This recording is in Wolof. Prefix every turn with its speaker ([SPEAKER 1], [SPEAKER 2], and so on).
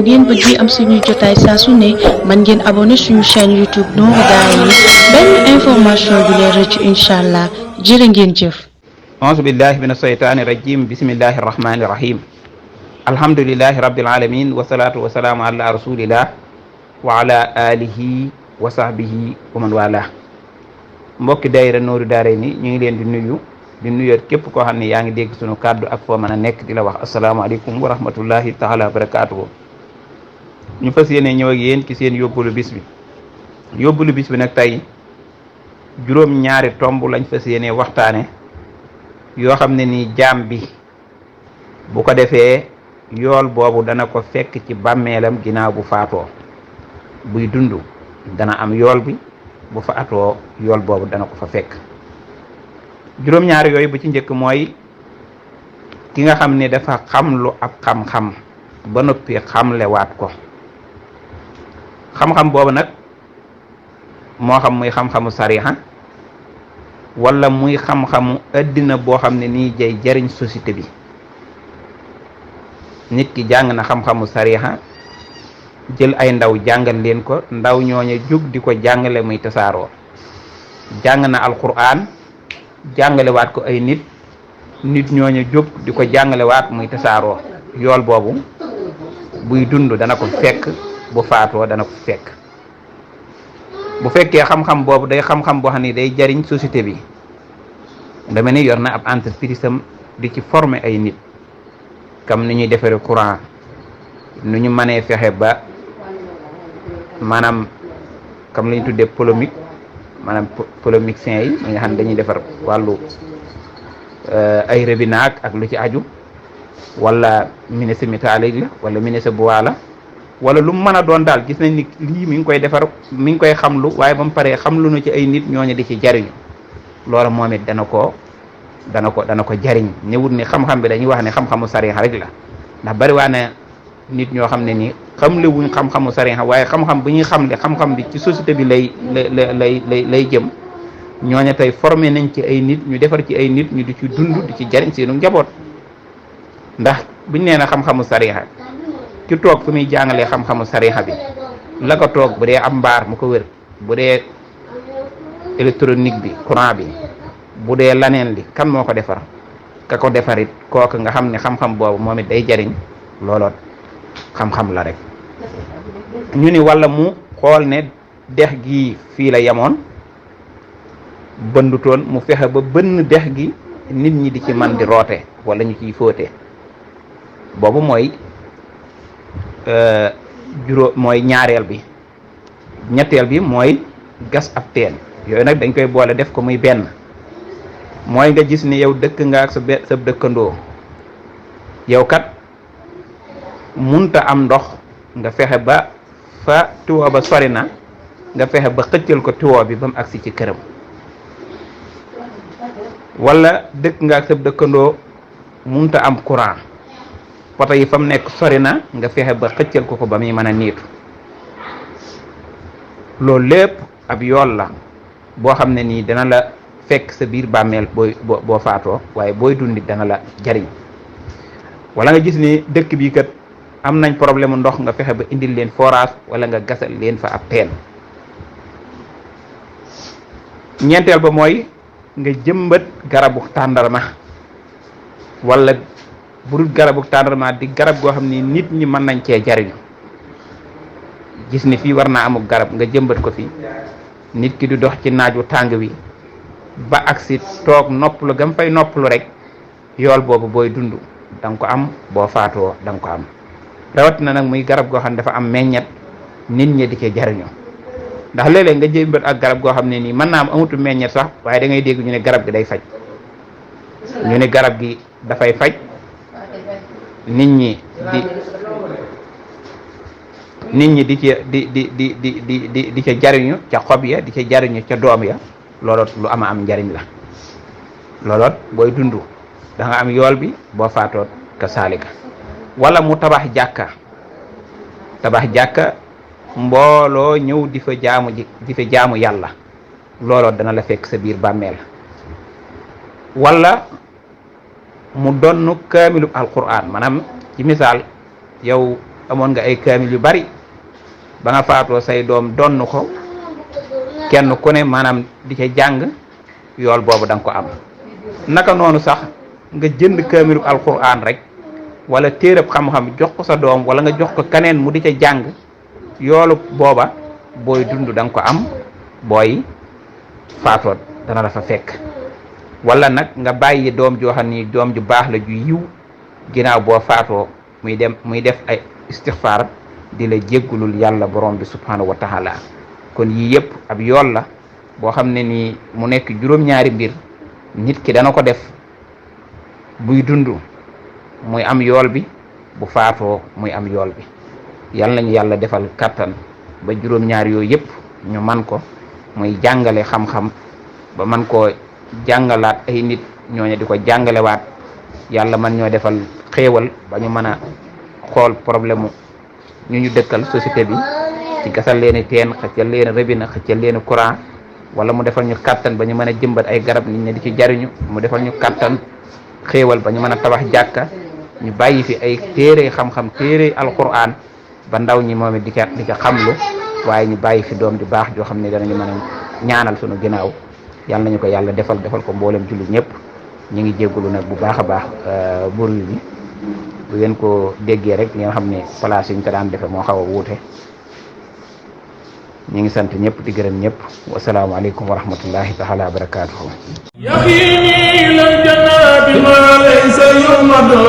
[SPEAKER 1] ngeen bëggee am suñuy jotaay saa su ne mën ngeen abonné suñu chaîne YouTube Nourou Darayni benn information du leen rëcc incha allah jërë ngeen jëf.
[SPEAKER 2] auzu billahi min asheytaani rajim bismillahi rahmani rahim alhamdulillahi rabbil alamin wasalaatu wasalaamu ala rasulillah wa ala alihi wa sahbihi wa man wala. mbokki daayira Nourou Darayni ñu ngi leen di nuyoot képp koo xam ne yaa ngi dégg sunu kàddu ak foo mën a nekk di la wax asalaamaaleykum wa rahmatullahi taala wa barakaatuhu. ñu fas yéene ñëw ak yéen ci seen yóbbulu bis bi nag tey juróom-ñaari tomb lañ fas yéene waxtaane yoo xam ne ni jaam bi bu ko defee yool boobu dana ko fekk ci bàmmeelam ginnaaw bu faatoo. buy dund dana am yool bi, bu faatoo yool boobu dana ko fa fekk. juróom-ñaari yooyu bu ci njëkk mooy ki nga xam ne dafa xamlu ab xam-xam ba noppi xamlewaat ko. xam-xam boobu nag moo xam muy xam-xamu sariha wala muy xam-xamu addina boo xam ne nii jay jariñ société bi. nit ki jàng na xam-xamu sariha jël ay ndaw jàngal leen ko, ndaw ñooñu jóg di ko jàngale muy tasaaroo. jàng na alquran jàngalewaat ko ay nit ñooñu jóg di ko jàngalewaat muy tasaaroo. yool boobu buy dund dana ko fekk, bu faatoo dana ko fekk. bu fekkee xam-xam boobu day xam-xam boo xam ne day jariñ société bi, dama ne yor na ab entreprise am di ci former ay nit, comme ni ñuy defaree courant, nu ñu mënee fexe ba maanaam comme li ñu tuddee polémique, maanaam polémiciens yi ñi nga xam ne dañuy defar wàllu ay robinet ak lu ci aju, wala ministre métallique la wala ministre bois la wala lu mu mën a doon daal. gis nañ ni lii mi ngi koy defar, mi ngi koy xamlu, waaye ba mu paree xamlu na ci ay nit ñooñu di ci jariñu. loola moom it dana ko jariñ. newut ni xam-xam bi dañuy wax ne xam-xamu sariha rek la, ndax bari waa ne nit ñoo xam ne ni xamle wuñ xam-xamu sariha, waaye xam-xam bu ñuy xamle xam-xam bi ci société bi lay jëm. ñooñu tey formé nañ ci ay nit, ñu defar ci ay nit ñu di ci dund, di ci jariñ seenu njaboot. ndax buñ nee na xam-xamu sariha, ki toog fu muy jàngalee xam-xamu sariha bi la ko toog, bu dee am mbaar mu ko wër, bu dee électronique bi courant bi, bu dee laneen li kan moo ko defar, ka ko defarit kooku nga xam ne xam-xam boobu moom it day jariñ. looloot xam-xam la rek. ñu ni walla mu xool ne dex gi fii la yemoon bëndutoon, mu fexe ba bënn dex gi nit ñi di ci man di roote wala ñu ciy fóote. boobu mooy mooy ñaareel bi. ñetteel bi mooy gas ab teen. yooyu nag dañ koy boole def ko muy benn. mooy nga gis ni yow dëkk nga ak sa dëkkandoo, yow kat munta am ndox, nga fexe ba fa tiwo ba sori na, nga fexe ba xëccal ko tiwo bi ba mu agsi ci këram. wala dëkk nga ak sa dëkkandoo munta am courant, poto yi fa mu nekk sori na, nga fexe ba xëccal ko ba muy mën a niitu. loolu lépp ab yool la boo xam ne nii dana la fekk sa biir bàmmeel boo faatoo, waaye booy dundi dana la jariñ. wala nga gis ni dëkk bi kat am nañ problème ndox, nga fexe ba indil leen forage wala nga gasal leen fa ab teen. ñeenteel ba mooy nga jëmbat garabu tàndarma, wala burut garabu tàndarma di garab goo xam ni nit ñi mën nañ cee jariñu. gis ni fii war naa amuk garab, nga jëmbat ko fi, nit ki du dox ci naaju tàng wi ba agsi toog noppalu gam fay noppalu rek. yool boobu booy dund da nga ko am, boo faatoo da nga ko am. rawat na nag muy garab goo xam ne dafa am meññet, nit ñi di ci jariñu. ndax léeg-léeg nga jëmbat ak garab goo xam ne nii mën naa am amutu meññet sax, waaye da ngay dégg ñu ne garab gi day faj, ñu ne garab gi dafay faj. nit ñi di di ca jariñu ca xob ya, di ca jariñu ca doom ya. looloot lu ama am njariñ la. looloot booy dund da nga am yool bi, boo faatoot ka saalika. wala mu tabax jàkka mbooloo ñëw di fa jaamu yàlla. looloot dana la fekk sa biir bàmmeel. wala mu donn kaamilub alquran, maanaam ci misaal yow amoon nga ay kaamil yu bari ba nga faatoo say doom donn ko kenn ku ne maanaam di ca jàng yool boobu da nga ko am. naka noonu sax nga jënd kaamilu alquran rek wala téereb xam-xam jox ko sa doom wala nga jox ko keneen mu di ca jàng yoolu booba booy dund da nga ko am booy faatoo dana la fa fekk. wala nag nga bàyyi doom joo xam ni doom ju baax la ju yiw ginnaaw boo faatoo muy def ay istixfaar di la jéggulul yàlla borom bi subhanahu wa taala. kon yii yëpp ab yool la boo xam ne nii mu nekk juróom-ñaari mbir nit ki dana ko def buy dund muy am yool bi, bu faatoo muy am yool bi. yal nañu yàlla defal kattan ba juróom-ñaar yooyu yëpp ñu man ko, muy jàngale xam-xam ba man koo jàngalaat ay nit ñooñu di ko jàngalewaat. yàlla man ñoo defal xéewal ba ñu mën a xool problème ñu dëkkal société bi ci gasal leen teen, xëccal leen robinet, xëccal leen courant, wala mu defal ñu kattan ba ñu mën a jëmbat ay garab nit ñi di ci jariñu. mu defal ñu kattan xéewal ba ñu mën a tabax jàkka, ñu bàyyi fi ay téere xam-xam, téere alquran ba ndaw ñi moom it di ca xamlu, waaye ñu bàyyi fi doom ju baax joo xam ne danañu mën a ñaanal sunu ginnaaw. yàlla nañu ko yàlla defal ko mboolem jullit ñëpp. ñu ngi jéggulu nag bu baax a baax burul bi bu ngeen ko déggee rek ngeen xam ne place yi ñu ko daan defe moo xaw a wuute. ñu ngi sant ñëpp di gërëm ñëpp. wasalaamu aleykum wa rahmatullahi taala wa barakatuhu.
[SPEAKER 3] يقيني للجنات ما ليس يمضى